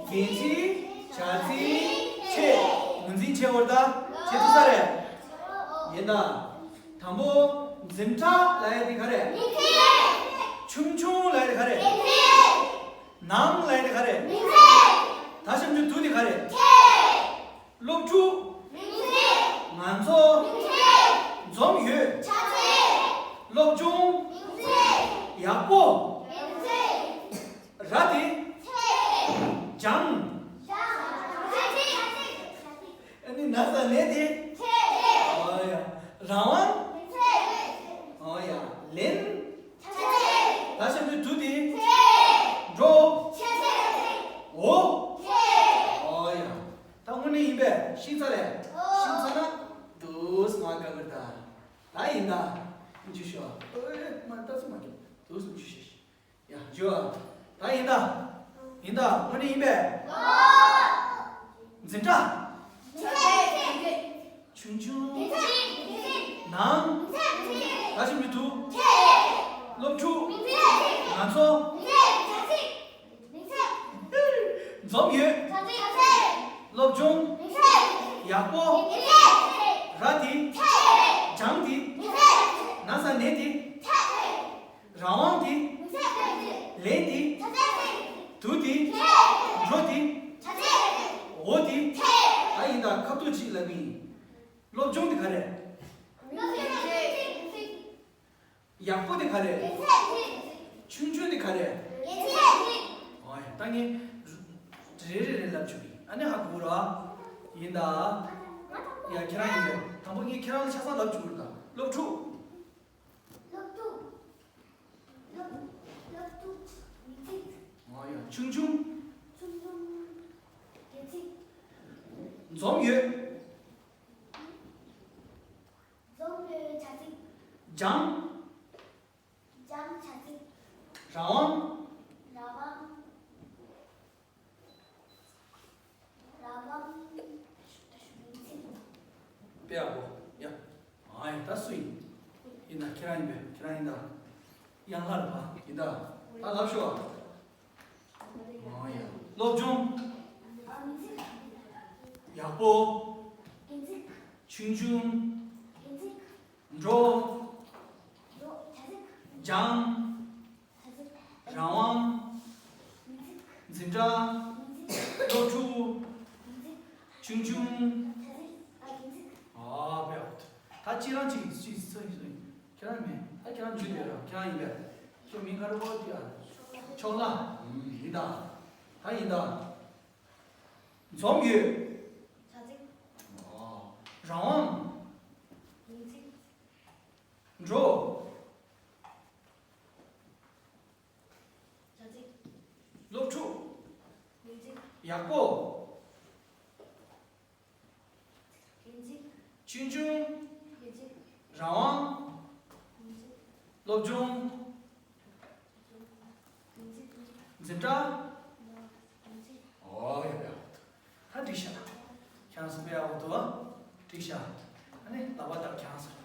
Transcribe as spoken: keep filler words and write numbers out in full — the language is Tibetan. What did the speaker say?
རྒྱན་ཚིག་བྱ་ཚིག་ཆེ། ངོས་འཛིན་བྱེད་དགོས་ད། བྱེད་ཐུབ་ས་རེད། ཡིན་ད། དང་པོ། འཛིན་གྲྭ་ལབ་ཡ་དེ་ག་རེ། མིང་ཚིག་ཆུང་ཆུང་ལབ་ཡ་དེ་ག་རེ། རྒྱན་ཚིག་ནང་ལབ་ཡ་དེ་ག་རེ། མིང་ཚིག་ད་ཞབས་ཀྱུ་དུ་དེ་ག་རེ། ཆེ། སློབ་ཕྲུག་མིང་ཚིག་ང་ཚོ། མིང་ཚིག་འཛོམས་ཡོད། བྱ་ཚིག་སློབ་ཆུང་། མིང་ཚིག་ཡག་པོ། རྒྱན་ཚིག་ར་དེ། ཆེ། སྦྱང་། བྱ་ཚིག་ཨ་ནི་ན་ཚ་ལས་དེ། ཆེ། ཨོ་ཡ། རང་དབང་། མིང་ཚིག་ཨོ་ཡ། ལེན། བྱ་ཚིག་ད་ཞབས་ཀྱུ་དུ་དེ། ཆེ། འགྲོ། བྱ་ཚིག་འོ། ཆེ། ཨོ་ཡ། ད་དངོས་གནས་ཡིན་པས་ཤེས་ཚར་རེད། ཤེས་ཚར་ན་དུས་མ་དགའ་གི་ད། ད་ཡིན་ད། འཇུ་ཤོག་ཨོ་ཡ། མ་ལྟ་ཚུལ་མ་སྐྱོ། དུས་སུ་འཇུ་ཤེས། ཡ་འཇུ་ཨ། ད་ཡིན་ད། ཡིན་ད་དངོས་གནས་ཡིན་པས། འཛིན་གྲྭ། ཆུང་ཆུང་། ནང་། ད་ཞིབ་མི་འདུག་སློབ་ཕྲུག་ང་ཚོ། འཛོམས་ཡོད། སློབ་སྦྱོང་། ཡག་པོ། ར་དེ། སྦྱང་དེ། ན་ཚ་ནད་དེ། རང་དབང་དེ། ལེན་དེ། དུ་དེ། འགྲོ་དེ། འོ་དེ། ད་ཡིན་ད་ཁ་ཐུག་ཅིག་ལབ་གི་ཡིན། སློབ་སྦྱོང་དེ་ག་རེད། ཡག་པོ་དེ་ག་རེད། ཆུང་ཆུང་དེ་ག་རེད། ཨོ་ཡ། ད་ངས་རེ་རེ་རེ་ལབ་བཅུག་གི་ཨ་ནི་ཧ་གོ་ར། ཡིན་ད། ཡ་ཁྱེད་རང་ཡིན་པས། དང་པོ་ངས་ཁྱེད་རང་ལ་ཆ་ཚང་ལབ་བཅུག་གི་རེད་ད། སློབ་ཕྲུག་སློབ་ཕྲུག་སློབ་སློབ་ཕྲུག་མིང་ཚིག་ཨོ་ཡ། ཆུང་ཆུང་། ཆུང་ཆུང་། རྒྱན་ཚིག་འཛོམས་ཡོད། འཛོམས་ཡོད་བྱ་ཚིག་སྦྱང་། སྦྱང་བྱ་ཚིག་རང་དབང་། རང་དབང་། རང་དབང་། མིང་ཚིག་དཔེ་ཡག་པོ། ཡ། ཨ་ཡ། ད་སུ་ཡིན། ཡིན་ད་ཁྱེད་རང་ཡིན་པས། ཁྱེད་རང་ཡིན་ད། གཡང་ལྷ་རེད་པ། ཡིན་ད། ད་ལབ་ཤོག་ཨ་ཡ། སློབ་སྦྱོང་། ཡག་པོ། ཆུང་ཆུང་། འགྲོ། སྦྱང་། རང་དབང་། འཛིན་གྲྭ། སློབ་ཕྲུག་ཆུང་ཆུང་། ཨ་ཕ་ཡ། ད་ཁྱེད་རང་གཅིག་གཅིག་སུ་ཡིན་སུ་ཡིན། ཁྱེད་རང་མིན། ད་ཁྱེད་རང་འཇུས་ཡོད་ར། ཁྱེད་རང་ཡིན་པས། ཁྱོད་མིང་ག་རེ་བོ་དེ་ཨ། ཕྱོགས་ལྷ། ཡིན་ད། ད་ཡིན་ད། འཛོམས་ཡོད། བྱ་ཚིག་རང་དབང་། མིང་ཚིག་འགྲོ། བྱ་ཚིག་སློབ་ཕྲུག་མིང་ཚིག་ཡག་པོ། རྒྱན་ཚིག་ཆུང་ཆུང་། རྒྱན་ཚིག་རང་དབང་། མིང་ཚིག་སློབ་སྦྱོང་། འཛིན་གྲྭ། ཨོ་ཡ་ཡ། ད་འགྲིག་ཤག་ཁྱེད་རང་ཚོ་དཔེ་ཡག་པོ་འདུག་འགྲིག་ཤག་ཨ་ནི་ལག་པ་བརྡབ། ཁྱེད་རང་ཚོ།